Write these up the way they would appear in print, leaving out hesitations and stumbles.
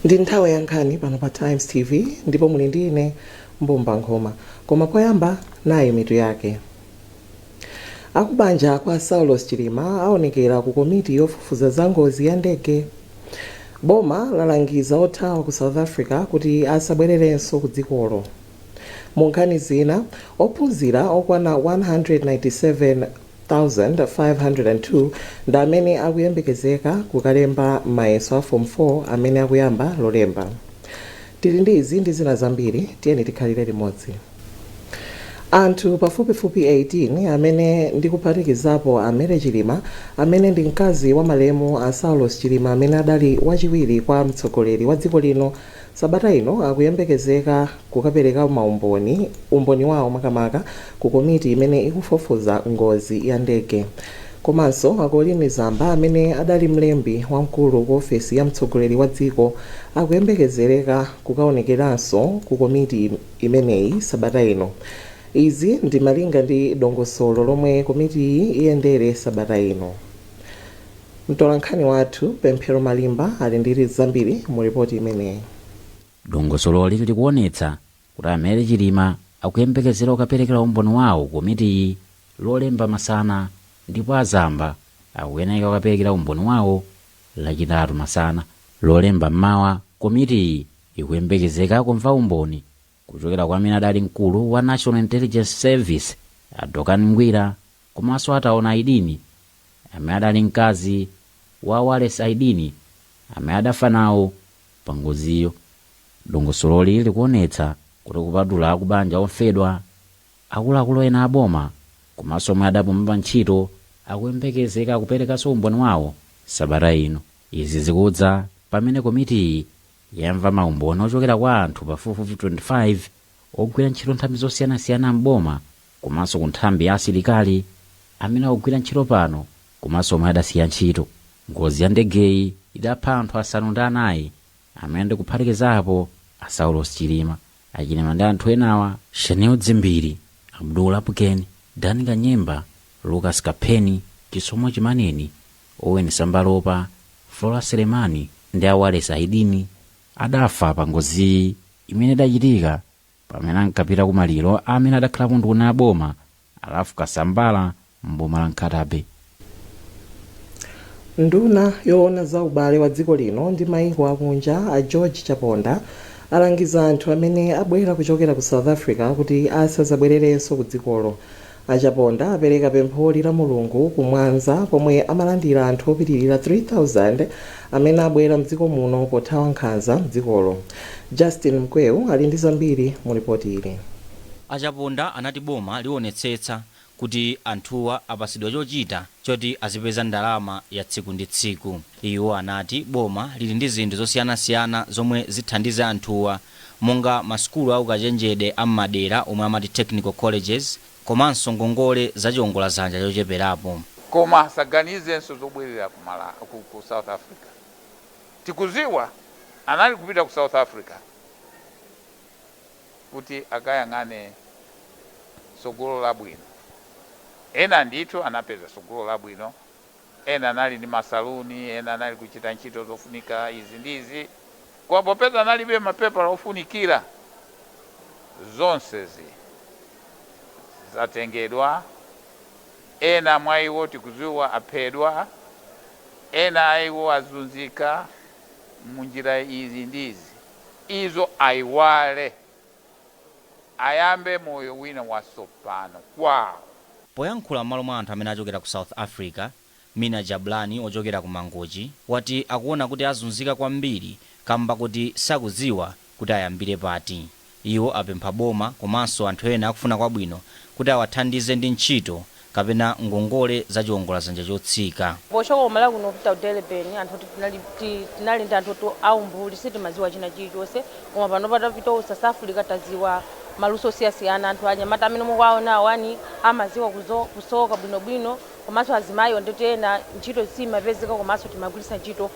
Ndi nthawi ya nkhani pano pa Times TV, ndipo muli ndi ine, Mbumba Nkhoma. Koma poyamba, nayi mitu yake. Akubanja kwa Saulos Chilima aonekera ku komiti yofufuza za ngozi ya ndege. Boma lalangiza othawa ku South Africa kuti asabwererenso ku dzikolo. Mu nkhani zina, ophunzira okwana 197,502 ndi amene akuyembekezeka kukalemba mayeso a Form 4 amene akuyamba Lolemba. Tili ndi izi ndi zina zambiri, tiyeni tikhalire limodzi. Anthu pafupifupi 18, amene ndikuphatikizapo a Mary Chilima, amene ndi mkazi wa malemu a Saulos Chilima amene adali wachiwiri kwa mtsogoleri wa dziko lino, sabata ino akuyembekezeka kukapereka maumboni, umboni wawo makamaka, ku komiti imene ikufufuza ngozi ya ndege. Komanso a Colleen Zamba, amene adali mlembi wamkulu ku ofesi ya mtsogoleri wa dziko, akuyembekezereka kukaonekeranso ku komiti imeneyi sabata ino. Izi ndi malinga ndi dongosolo lomwe komitiyi iyendere sabata ino. Mtolankhani wathu Pemphero Malimba ali ndi zambiri mu ripoti imeneyi. Dongosololi likuonetsa kuti a Mary Chilima akuyembekezera kukaperekera umboni wawo komitiyi Lolemba masana, ndipo a Zamba akuyenera kukaperekera umboni wawo Lachitatu masana. Lolemba mmawa, komitiyi ikuyembekezeka kumva umboni kuchokera kwa amene adali mkulu wa National Intelligence Service, a Dokani Ngwira, komanso a Taona Aidini, amene adali mkazi wa Wallace Aidini amene adafa nawo pa ngoziyo. Dongosololi likuonetsa kuti kupatula akubanja ofedwa, akuluakulu ena aboma komanso omwe adapuma pa ntchito akuyembekezeka kuperekanso umboni wawo sabata ino. Izi zikudza pamene komitiyi yamva maumboni ochokera kwa anthu pafupifupi 25 ogwira ntchito nthambi zosiyanasiyana m'boma komanso ku nthambi ya asilikali, amene akugwira ntchito pano komanso omwe adasiya ntchito. Ngozi ya ndegeyi idapha anthu asanu ndi anayi, amene ndikuphatikizapo a Saulos Chilima. Achilima ndi anthu enawa: Shanil Dzimbiri, Abdul Lapukeni, Dani Kanyemba, Lucas Kapheni, Chisomo Chimaneni, Owen Sambalopa, Flora Selemani ndi a Wallace Aidini, adafa pa ngoziyi imene idachitika pamene ankapita kumaliro amene adakhalapo nduna ya boma, a Ralph Kasambara, mboma la Nkhata Bay. Nduna yoona za ubale wa dziko lino ndi maiko akunja, a George Chaponda, alangiza anthu amene abwera kuchokera ku South Africa kuti asazabwererenso ku dzikolo. A Chaponda apereka pempholi la Mulungu ku Mwanza, pomwe amalandira anthu opitirira 3000 amene abwera mdziko muno pothawa nkhanza mdzikolo. Justin Mkweu ali ndi zambiri mu ripoti ili. A Chaponda anati boma liwonetsetsa kuti anthuwa apasidwa chochita choti azipeza ndalama ya tsiku ndi tsiku. Iwo anati boma lili ndi zinthu zosiyanasiyana zomwe zithandize anthuwa, monga masukulu aukachenjede am'madera omwe amati technical colleges, komanso ngongole zachiwongoladzanja chocheperapo. Koma asaganizenso zobwerera ku South Africa. Tikuziwa anali kupita ku South Africa kuti akayang'ane sogolo labwino. Ena ndithu anapeza sogolo labwino, ena anali ndi masaluni, ena anali kuchita ntchito zofunika izi ndi izi, koma popeza analibe mapepala ofunikira, zonsezi zatengedwa. Ena mwa iwo tikuziwa aphedwa, ena a iwo azunzika munjira izi ndi izi. Izo ayiwale, ayambe moyo wina watsopano kwawo. Poyankhula m'malo mwa anthu amene achokera ku South Africa, Mina Jablani ochokera ku Mangochi wati akuona kuti azunzika kwambiri kamba kuti sakudziwa kuti ayambire pati. Iwo apempha boma komanso anthu ena akufuna kwabwino kuti awathandize ndi ntchito kapena ngongole zachiwongoladzanja chotsika. Pochoka kumala kuno kupita ku Durban, anthu tinali ndi anthu aumbuli, sitimaziwa china chilichonse. Koma pano patapita ku South Africa, taziwa maluso osiyasiyana. Anthu anyamata amene mukuwaona awani amaziwa kusoka bwinobwino, komanso azimayi nditi ena ntchito simapezeka, komanso timagwiritsa ntchito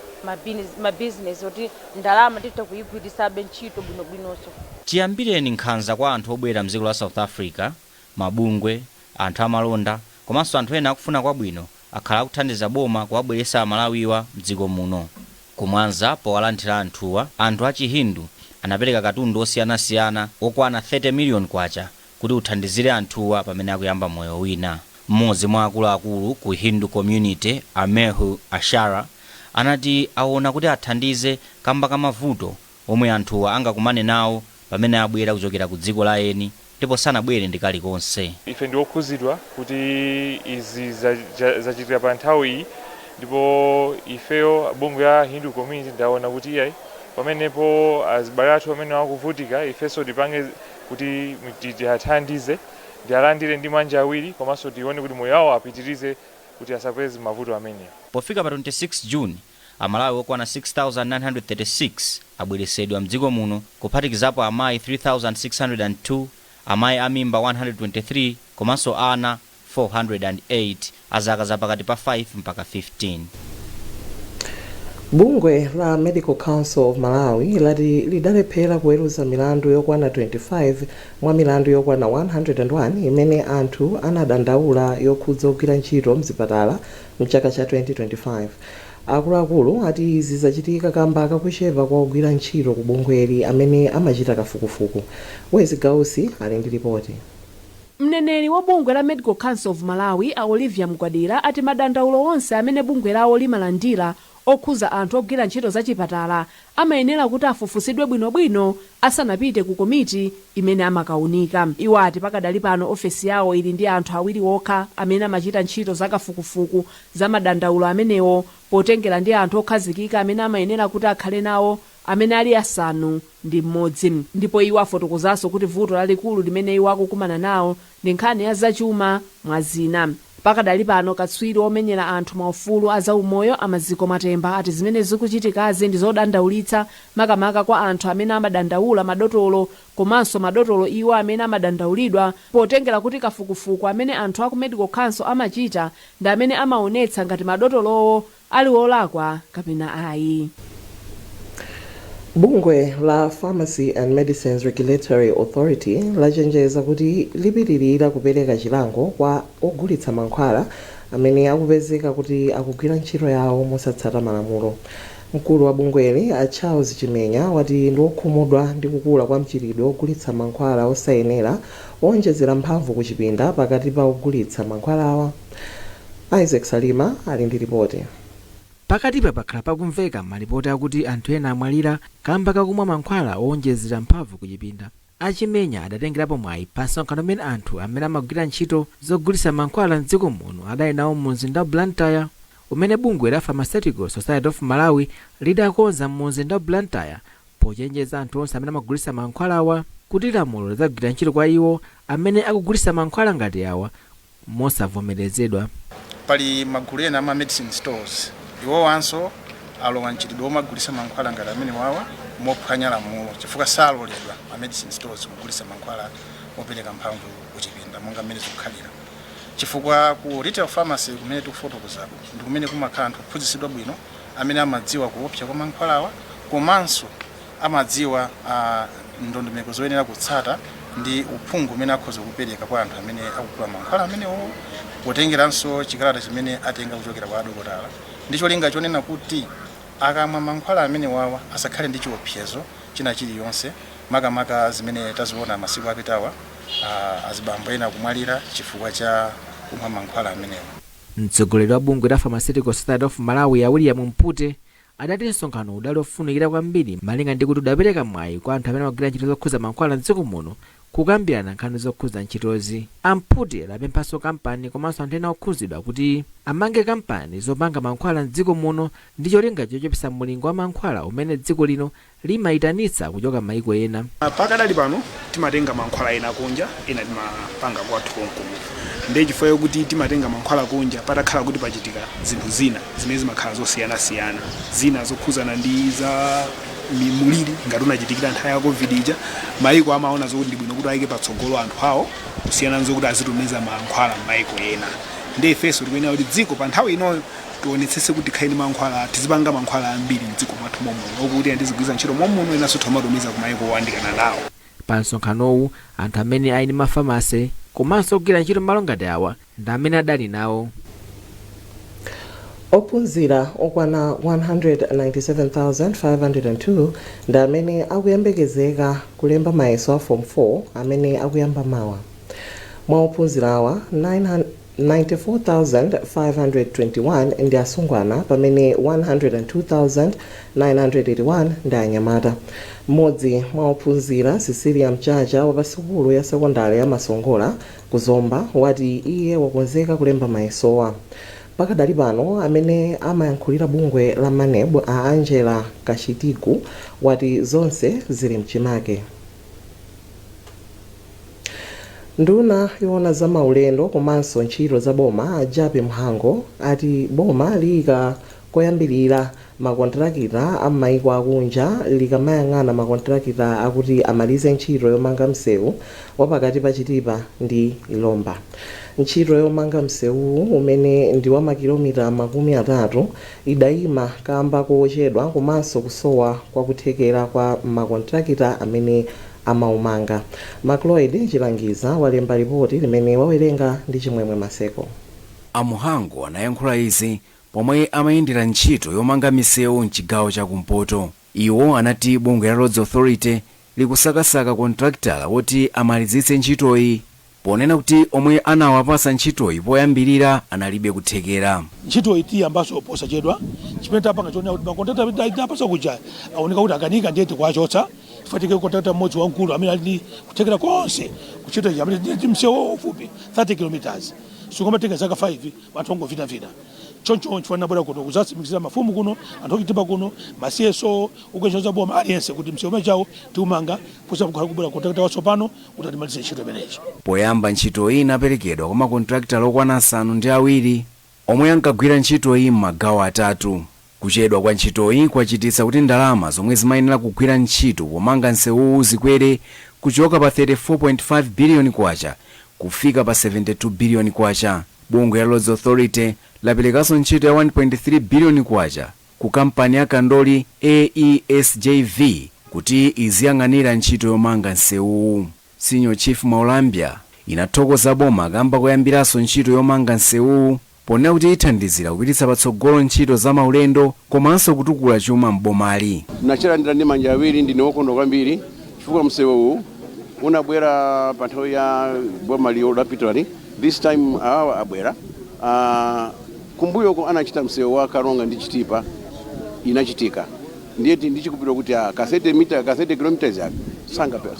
mabizinesi oti ndalama titha kuyigwirisabe ntchito bwinobwinonso. Chiyambireni nkhanza kwa anthu obwera mdziko la South Africa, mabungwe, anthu amalonda komanso anthu ena akufuna kwabwino akhala akuthandiza boma kuwabweretsa Amalawiwa mdziko muno. Kumwanza, powalandira anthuwa, anthu a Chihindu anapereka katundu osiyanasiyana okwana 30 miliyoni kwacha kuti uthandizire anthuwa pamene akuyamba moyo wina. Mmodzi mwa akuluakulu ku Hindu community, Amehu Ashara, anati aona kuti athandize kamba ka mavuto omwe anthuwa angakumane nawo pamene abwera kuchokera ku dziko la eni ndipo sanabwere ndi kalikonse. Ife ndi okhuzidwa kuti izi zachitika pa nthawi iyi, ndipo ifeyo bungwe ya Hindu community ndaona kuti iyayi, pamenepo azibale athu amene akuvutika, ifenso tipange kuti tiathandize, tialandire ndi manja awiri, komanso tione kuti moyo wawo apitirize kuti asapeze mavuto amenewa. Pofika pa 26 Juni, Amalawi okwana 6936 abweresedwa mdziko muno, kuphatikizapo amayi 3602, amayi amimba 123 komanso ana 408 azaka zapakati pa 5 mpaka 15. Bungwe la Medical Council of Malawi lati lidalephera kuweruza milandu yokwana 25 mwa milandu yokwana 101 imene anthu anadandaula yokhudza kugwira ntchito mzipatala mchaka cha 2025. Akuluakulu ati izi zachitika kamba kakuchepa kwa ogwira ntchito ku bungweli amene amachita kafukufuku. Wezi Gausi ali ndi ripoti. Mneneri wa bungwe la Medical Council of Malawi, a Olivia Mgwadira, ati madandaulo onse amene bungwe lawo limalandira okhuza anthu ogwira ntchito zachipatala amayenera kuti afufusidwe bwinobwino asanapite ku komiti imene amakaunika. Iwo ati pakadali pano ofesi yawo ili ndi anthu awiri okha amene amachita ntchito zakafukufuku za madandaulo amenewo, potengera ndi anthu okhazikika amene amayenera kuti akhale nawo amene ali 6. Ndipo iwo afotokozanso kuti vuto lalikulu limene iwo akukumana nawo ndi nkhani ya zachuma, mwa zina. Pakadali pano, katswiri omenyera anthu maufulu a zaumoyo, Amaziko Matemba, ati zimene zikuchitikazi ndi zodandaulitsa, makamaka kwa anthu amene amadandaula madotolo komanso madotolo iwo amene amadandaulidwa, potengera kuti kafukufuku amene anthu aku Medical Council amachita ndi amene amaonetsa ngati madotolowo ali olakwa kapena ayi. Bungwe la Pharmacy and Medicines Regulatory Authority lachenjeza kuti lipitirira kupereka chilango kwa ogulitsa mankhwala amene akupezeka kuti akugwira ntchito yawo mosatsata malamulo. Mkulu wa bungweli, a Charles Chimenya, wati ndi okhumudwa ndi kukula kwa mchitidwe ogulitsa mankhwala osayenera owonjezera mphamvu ku chipinda pakati pa ogulitsa mankhwalawa. Isaac Salima ali ndi ripoti. Pakatipa pakhala pakumveka malipoti akuti anthu ena amwalira kamba kakumwa mankhwala owonjezera mphamvu ku chipinda. Achimenya adatengerapo mwayi pa msonkhano umene anthu amene amagwira ntchito zogulitsa mankhwala mdziko muno adali nawo mu mzinda wa Blantyre, umene bungwe la Pharmaceutical Society of Malawi lidakonza mu mzinda wa Blantyre, pochenjeza anthu onse amene amagulitsa mankhwalawa kuti lamulo lidzagwira ntchito kwa iwo amene akugulitsa mankhwala ngati awa mosavomerezedwa. Pali magulu ena ama medicine stores, iwowanso alowa mchitidwe omagulitsa mankhwala ngati amene wawa mophwanya lamulo, chifukwa saloledwa ma medicine stores kugulitsa mankhwala opereka mphamvu kuchipinda monga mmene zikukhalira, chifukwa ku retail pharmacy kumene tikufotokozako ndi kumene kumakhala anthu ophunzitsidwa bwino amene amadziwa kuopsa kwa mankhwalawa komanso amadziwa ndondomeko zoyenera kutsata ndi uphungu umene akhoza kupereka kwa anthu amene akugula mankhwala amenewo, potengeranso chikalata chimene atenga kuchokera kwa adokotala, ndi cholinga chonena kuti akamwa mankhwala amene wawa asakhale ndi chiopsezo china chiliyonse, makamaka zimene taziona masiku apitawa, azibambo ena kumwalira chifukwa cha kumwa mankhwala amenewa. Mtsogoleri wa bungwe la Pharmaceutical Society of Malawi, a William Mpute, adati msonkhano udali ofunikira kwambiri malinga ndi kuti udapereka mwayi kwa anthu amene amagwira ntchito zokhuza mankhwala mdziko muno kukambirana nkhani zokhuza ntchitozi. Ampute adapemphanso kampani komanso anthu ena okhuzidwa kuti amange kampani zopanga mankhwala mdziko muno ndi cholinga chochepetsa mulingo wa mankhwala umene dziko lino limayitanitsa kuchoka maiko ena. Pakadali pano timatenga mankhwala ena kunja, ena timapanga kwathu konkuno. Ndiye chifukwa chokuti timatenga mankhwala kunja, patakhala kuti pachitika zinthu zina zimene zimakhala zosiyanasiyana, zina zokhuzana ndi za muliri ngati unachitikira nthawi ya COVID ija, maiko amaona zokuti ndi bwino kuti ayike patsogolo anthu awo kusiyana nzokuti azitumiza mankhwala m'maiko ena. Ndiye ifenso tikuyenera kuti dziko pa nthawi inoyo tionetsetse kuti tikhale ndi mankhwala, tizipanga mankhwala ambiri mdziko mwathu momuno, okuti andizigwiritsa ntchito momuno, inanso timatumiza ku maiko oyandikana nawo. Pa msonkhanowu, anthu amene ali ndi mafamasi komanso ogwira ntchito malo ngati awa ndi amene adali nawo. Ophunzira okwana 197,502 ndi amene akuyembekezeka kulemba mayeso a Form 4 amene akuyamba mawa. Mwa ophunzira awa, 94,521 ndi asungwana pamene 102,981 ndi anyamata. Mmodzi mwa ophunzira, Cecilia Mchacha, wa pa sukulu ya sekondari ya Masongola ku Zomba, wati iye wakonzeka kulemba mayesowa. Pakadali pano, amene amayankhulira bungwe la MANEB, a Angela Kachitigu, wati zonse zili mchimake. Nduna yoona za maulendo komanso ntchito za boma, a Jappie Mhango, ati boma liyika koyambirira makontrakita a m'mayiko akunja likamayang'ana makontrakita akuti amalize ntchito yomanga msewu wapakati pa Chitipa ndi Ilomba. Ntchito yomanga msewuwu, umene ndi wa makilomita 30, idayima kamba kochedwa komanso kusowa kwakuthekera kwa makontrakita amene amaumanga. Macloyd Chilangiza walemba ripoti limene wawerenga ndi Chimwemwe Maseko. A Mhango anayankhula izi pomwe amayendera ntchito yomanga misewu mchigawo chakumpoto. Iwo anati bungwe la Roads Authority likusakasaka kontrakitala woti amalizitse ntchitoyi, ponena kuti omwe anawapasa ntchitoyi poyambirira analibe kuthekera. Ntchito tiyambaso posachedwa. Chimene tapanga chonena kuti makontrakta tinapasa kuja aoneka kuti akanika, ndiye tikuwachotsa. Tifatike kontrakta mmodzi wamkulu amene ali ndi kuthekera konse kuchita ichi, amene ndi msewu ufupi 30 kilometers sikumatenga zaka 5, anthu ongovinavina choncho. Chifukwa nabwera kuno kuzatsimikizira mafumu kuno, anthu ochitipa kuno, ma CSO ukuenza boma, aliyense, kuti msewu umene chawo tiumanga posakukhala kubwera kontrakta watsopano kuti atimalize ntchito imeneyi. Poyamba ntchitoyi inaperekedwa kwa makontrakitala okwana 7 omwe ankagwira ntchitoyi m'magawo atatu. Kuchedwa kwa ntchitoyi kwachititsa kuti ndalama zomwe zimayenera kugwira ntchito pomanga msewuwu zikwere kuchoka pa 34.5 biliyoni kwacha kufika pa 72 biliyoni kwacha. Bungwe la Roads Authority laperekanso ntchito ya 1.3 biliyoni kwacha ku kampani ya Kandoli AESJV kuti iziyang'anira ntchito yomanga msewuwu. Senior Chief Maulambya inathokoza boma kamba koyambiranso ntchito yomanga msewuwu, ponena kuti ithandizira kupititsa patsogolo ntchito za maulendo komanso kutukula chuma m'bomali. Nachilandira ndi manja awiri. Ndine wokondwa kwambiri chifukwa msewuwu unabwera pa nthawi ya boma lopitali. This time awawa abwera. Kumbuyoko anachita msewu wa Karonga ndi Chitipa, inachitika. Ndiye ndichikupira kuti ka 30 mita, ka 30 kilometers aka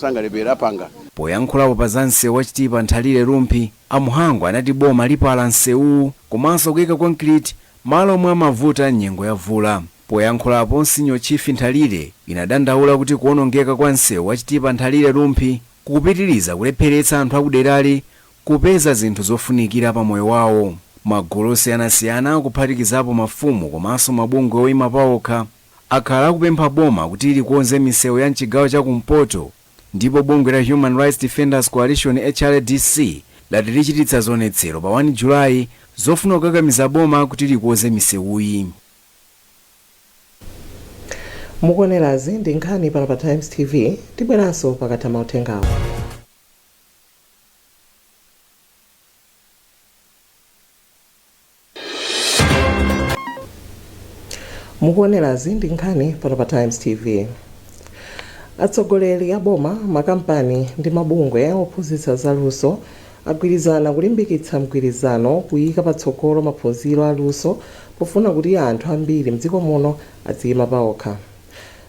sangalepera apanga. Poyankhulapo pa za msewu wa Chitipa Nthalire Rumphi, a Mhango anati boma lipala msewuwu komanso kuyika concrete malo omwe amavuta nyengo ya vula. Poyankhulapo, Senior Chief Nthalire inadandaula kuti kuwonongeka kwa msewu wa Chitipa Nthalire Rumphi kukupitiriza kulepheretsa anthu akuderali kupeza zinthu zofunikira pa moyo wawo. Magulu osiyanasiyana, kuphatikizapo mafumu komanso mabungwe oyima paokha, akhala akupempha boma kuti likonze misewu ya mchigawo chakumpoto, ndipo bungwe la Human Rights Defenders Coalition, HRDC, lati lichititsa zionetsero pa 1 Julayi zofuna kukakamiza boma kuti likonze misewuyi. Mukuonerazi ndi nkhani pano pa Times TV. Tibweranso pakatha mauthengawo. Mukuonerazi ndi nkhani pano pa Times TV. Atsogoleri a boma, makampani ndi mabungwe ophunzitsa zaluso agwirizana kulimbikitsa mgwirizano kuyika patsogolo maphunziro aluso pofuna kuti anthu ambiri mdziko muno adziyima paokha.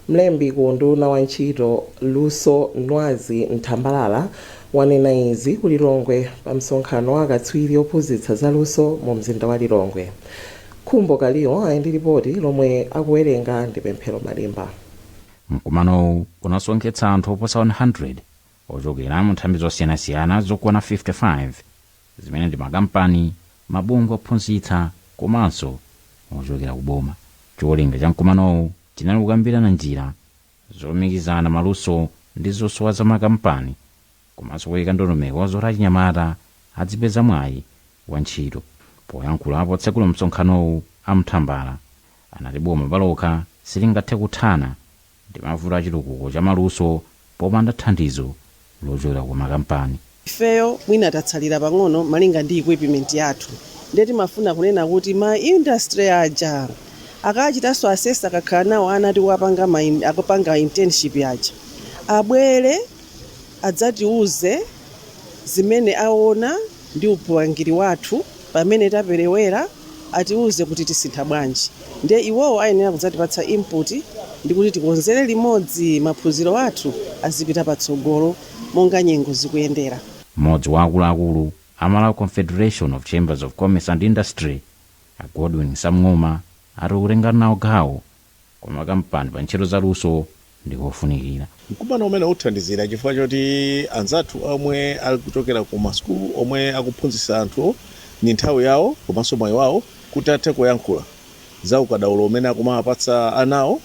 Mlembi ku unduna wa ntchito, Luso Nwazi Nthambalala, wanena izi ku Lilongwe pa msonkhano wa akatswiri ophunzitsa zaluso mu mzinda wa Lilongwe. Khumbo Kaliwo ali ndi ripoti lomwe akuwerenga ndi Pemphero Malimba. Mkumanowu unasonkhetsa anthu oposa 100 ochokera mu nthambi zosiyanasiyana zokwana 55, zimene ndi makampani, mabungwe ophunzitsa komanso ochokera kuboma. Cholinga cha mkumanowu chinali kukambirana njira zolumikizana maluso ndi zosowa za makampani komanso kuyika ndondomeko zoti achinyamata adzipeza mwayi wa ntchito. Poyankhula potsekula msonkhanowu, a Mthambala anati boma palokha silingathe kuthana ndi mavuto achitukuko cha maluso popanda thandizo lochokera ku makampani. Ifeyo mwina tatsalira pang'ono malinga ndi equipment yathu. Ndiye timafuna kunena kuti ma industry aja akachitanso assess, akakhala nawo ana tikuwapanga akupanga internship aja, abwere adzatiuze zimene aona ndi upangiri wathu pamene taperewera, atiuze kuti tisintha bwanji. Ndiye iwowo ayenera kudzatipatsa input ndi kuti tikonzere limodzi maphunziro athu azipita patsogolo monga nyengo zikuyendera. Mmodzi wa akuluakulu a Malawi Confederation of Chambers of Commerce and Industry, a Godwin Samng'oma, ati kutenga nawo gawo kwa makampani pa ntchito zaluso ndikofunikira. Mkumano umene uthandizira chifukwa choti anzathu omwe ali kuchokera ku masukulu omwe akuphunzitsa anthu, ni nthawi yawo komanso mwayi wawo kuti athe kuyankhula za ukadaulo umene akumawapatsa anawo,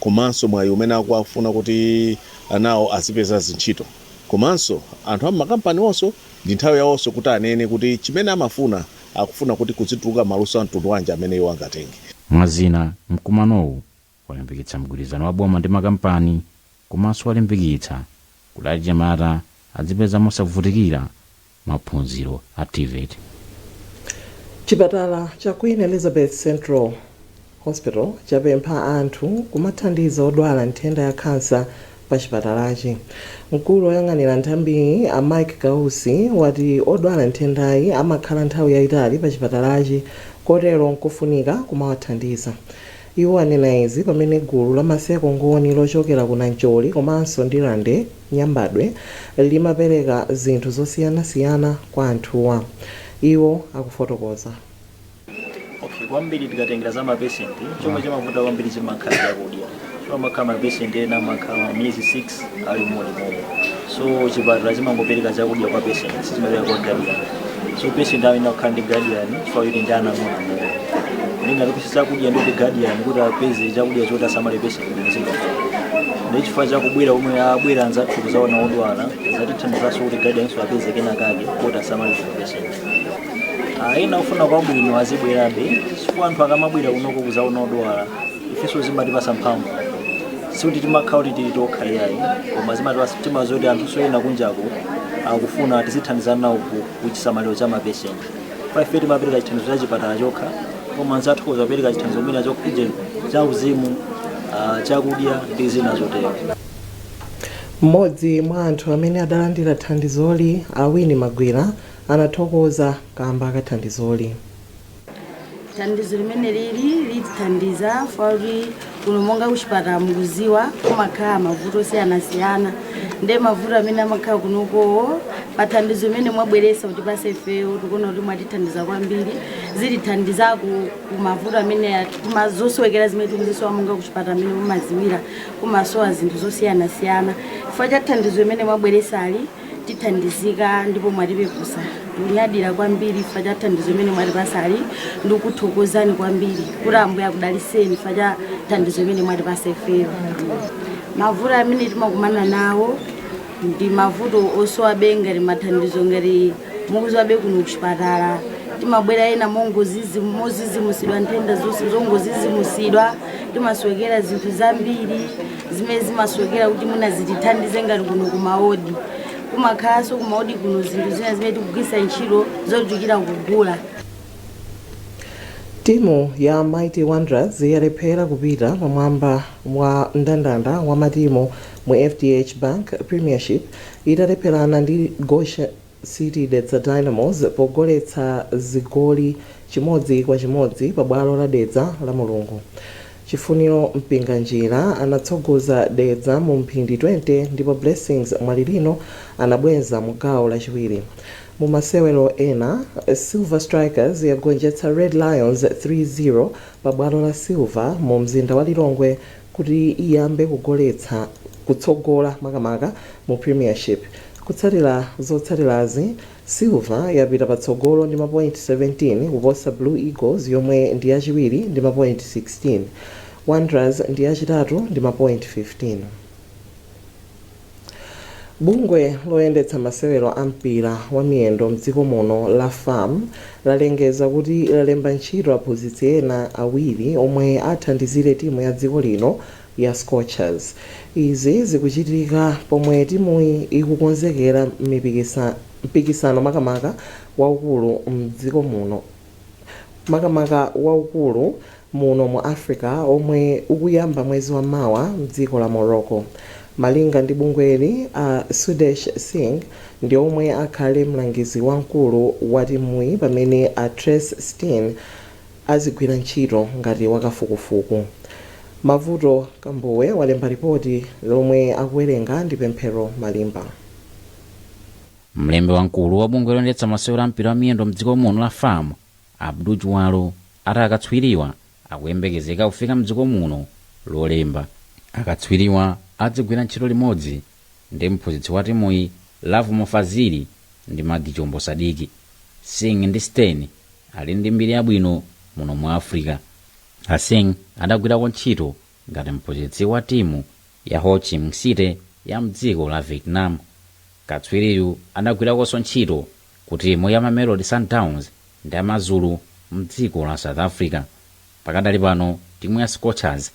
komanso mwayi umene akuwafuna kuti anawo azipeza zintchito. Komanso anthu amakampani onso ndi nthawi yawonso kuti anene kuti chimene amafuna, akufuna kuti kuzituluka maluso a mtundu wanji amene iwo angatenge. Mwazina, mkumanowu walimbikitsa mgwirizano wa boma ndi makampani, komanso walimbikitsa kuti achinyamata azipeza mosavutikira maphunziro a TVET. Chipatala cha Queen Elizabeth Central Hospital chapempha anthu kumathandiza odwala nthenda ya khansa pa chipatalachi. Mkulu woyang'anira nthambiyi, a Mike Kausi, wati odwala nthendayi amakhala nthawi yayitali pa chipatalachi, kotero nkofunika kumawathandiza. Iwo anena izi pamene gulu la Maseko Ngoni lochokera ku Nancholi komanso Ndirande Nyambadwe limapereka zinthu zosiyanasiyana kwa anthuwa. Iwo akufotokoza. Okay, kwambiri tikatengera za mapatient, chomwe chimavuta kwambiri chimakhala chakudya. Chimakhala mapatient ena amakhala miyezi 6 ali mmodzi momwe, so chipatala chimangopereka chakudya kwa patient, sichimapereka kwa guardian. So patient amene akukhala ndi guardian, chifukwa choti ndi ana ang'onoang'ono, ndingati chakudya ndi guardian kuti apeze chakudya choti asamale patient bwino zingavuta. Ndi chifukwa chakubwera omwe abwera anzathu kuzaona odwala, zatithandizanso kuti guardianso apeze kenakake kuti asamale bwino patient. Ena ofuna kwabwino azibwerabe, chifukwa anthu akamabwera kunoko kuzaona odwala, ifenso zimatipasa mphamvu. Sikuti timakhala kuti tili tokha iyayi, koma zimatipasa timaziwa kuti anthu ena kunjako akufuna tizithandizana nawo ku chisamaliro cha mapatient. Pa ife timapereka chithandizo cha chipatala chokha, koma anzathu kuzapereka chithandizo mwina chokhuja cha uzimu, chakudya ndi zina zotero. Mmodzi mwa anthu amene adalandira thandizoli, Awini Magwira, anathokoza kamba ka thandizoli. Thandizo limene lili litithandiza kuti kuno monga kuchipatala mukuziwa kumakhala mavuto osiyanasiyana. Nde mavuto amene amakhala kunokowo, pa thandizo limene mwabweresa kuti pase ifeyo, tikuona kuti mwatithandiza kwambiri. Zitithandizako ku mavuto amene kumazosowekera zimene tikuzisowa monga kuchipatala amene mumaziwira kumasowa zinthu zosiyanasiyana. Chifukwa cha thandizo limene mwabweresali, tithandizika ndipo mwatipepusa. Tikunyadira kwambiri chifukwa cha thandizo limene mwatipasali, ndikuthokozani kwambiri kuti Ambuye akudaliseni chifukwa cha thandizo limene mwatipasa ifeyo. Mavuto amene timakumana nawo ndi mavuto osowabe ngati mathandizo, ngati mukuziwabe kuno kuchipatala timabwera ena mozizimusidwa, nthenda zongozizimusidwa. Timasowekera zinthu zambiri zimene zimasowekera kuti mwina zitithandize, ngati kuno kumawodi kumakhalanso kumawodi kuno zinthu zina zimene tikugwiritsa ntchito zochokera kugula. Timu ya Mighty Wanderers yalephera kupita pamwamba wa mndandanda wa matimu mu FDH Bank Premiership italepherana ndi Goshen City Dedza Dynamos pogoletsa zigoli 1-1 pa bwalo la Dedza la Mulungu. Chifuniro Mpinganjira anatsogoza Dedza mu mphindi 20 ndipo Blessings Mwalilino anabweza mu gawo lachiwiri. Mu masewero ena, Silver Strikers yagonjetsa Red Lions 3-0 pa bwalo la Silver mu mzinda wa Lilongwe kuti iyambe kugoletsa kutsogola makamaka mu Premiership. Kutsatira zotsatirazi, Silver yapita patsogolo ndi mapoint 17 kuposa Blue Eagles yomwe ndi yachiwiri ndi mapoint 16. Wanderers ndi yachitatu ndi mapoint 15. Bungwe loyendetsa masewero a mpira wa miyendo mdziko muno la FAM lalengeza kuti lalemba ntchito aphunzitsi ena awiri omwe athandizire timu ya dziko lino ya Scorchers. Izi zikuchitika pomwe timuyi ikukonzekera mpikisano makamaka waukulu mdziko muno. Makamaka waukulu muno mu Africa omwe ukuyamba mwezi wa mawa mdziko la Morocco. Malinga ndi bungweli, a Sudesh Singh ndi omwe akhale mlangizi wamkulu wa timuyi, pamene a Trace Stein azigwira ntchito ngati wakafukufuku. Mavuto Kambuwe walemba ripoti lomwe akuwerenga ndi Pemphero Malimba. Mlembi wamkulu wa bungwe loyendetsa masewero a mpira wa miyendo mdziko muno la FAM, Abdu Juwalo, ati akatswiriwa akuyembekezeka kufika mdziko muno Lolemba. Akatswiriwa adzigwira ntchito limodzi ndi mphunzitsi wa timuyi, Lovemore Fazili, ndi Magi Chombo Sadiki. Singh ndi Stein ali ndi mbiri yabwino muno mu Africa. A Singh adagwirako ntchito ngati mphunzitsi wa timu ya Ho Chi Minh City ya mdziko la Vietnam. Katswiriyu adagwirakonso ntchito ku timu ya Mamelodi Sundowns ndi Amazulu mdziko la South Africa. Pakadali pano timu ya Scorchers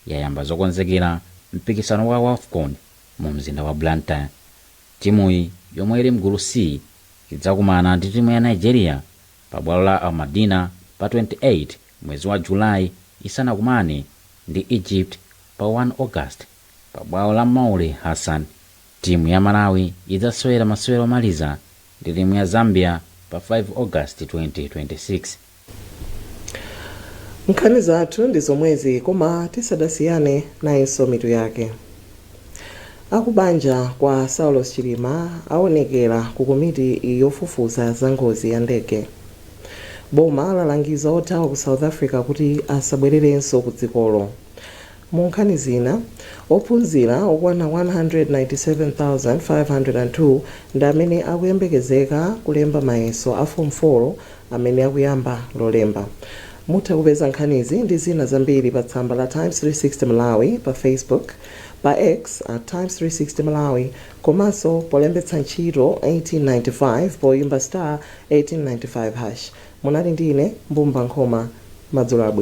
yayamba zokonzekera mpikisano wa WAFCON mu mzinda wa Blantyre. Timuyi, yomwe ili mgulu C, idzakumana ndi timu ya Nigeria pa bwalo la Almadina pa 28 mwezi wa Julayi, isanakumane ndi Egypt pa 1 August pa bwalo la Moulay Hassan. Timu ya Malawi idzasewera masewero omaliza ndi timu ya Zambia pa 5 August 2026. Nkhani zathu ndi zomwezi, koma tisadasiyane, nayinso mitu yake. Akubanja kwa Saulos Chilima aonekera ku komiti yofufuza za ngozi ya ndege. Boma lalangiza othawa ku South Africa kuti asabwererenso ku dzikolo. Mu nkhani zina, ophunzira okwana 197,502 ndi amene akuyembekezeka kulemba mayeso a Form 4 amene akuyamba Lolemba. Mutha kupeza nkhanizi ndi zina zambiri pa tsamba la Times 360 Malawi pa Facebook, pa X at Times 360 Malawi, komanso polembetsa ntchito 1895 poyimba *1895#. Munali ndine Mbumba Nkhoma. Madzulo abwino.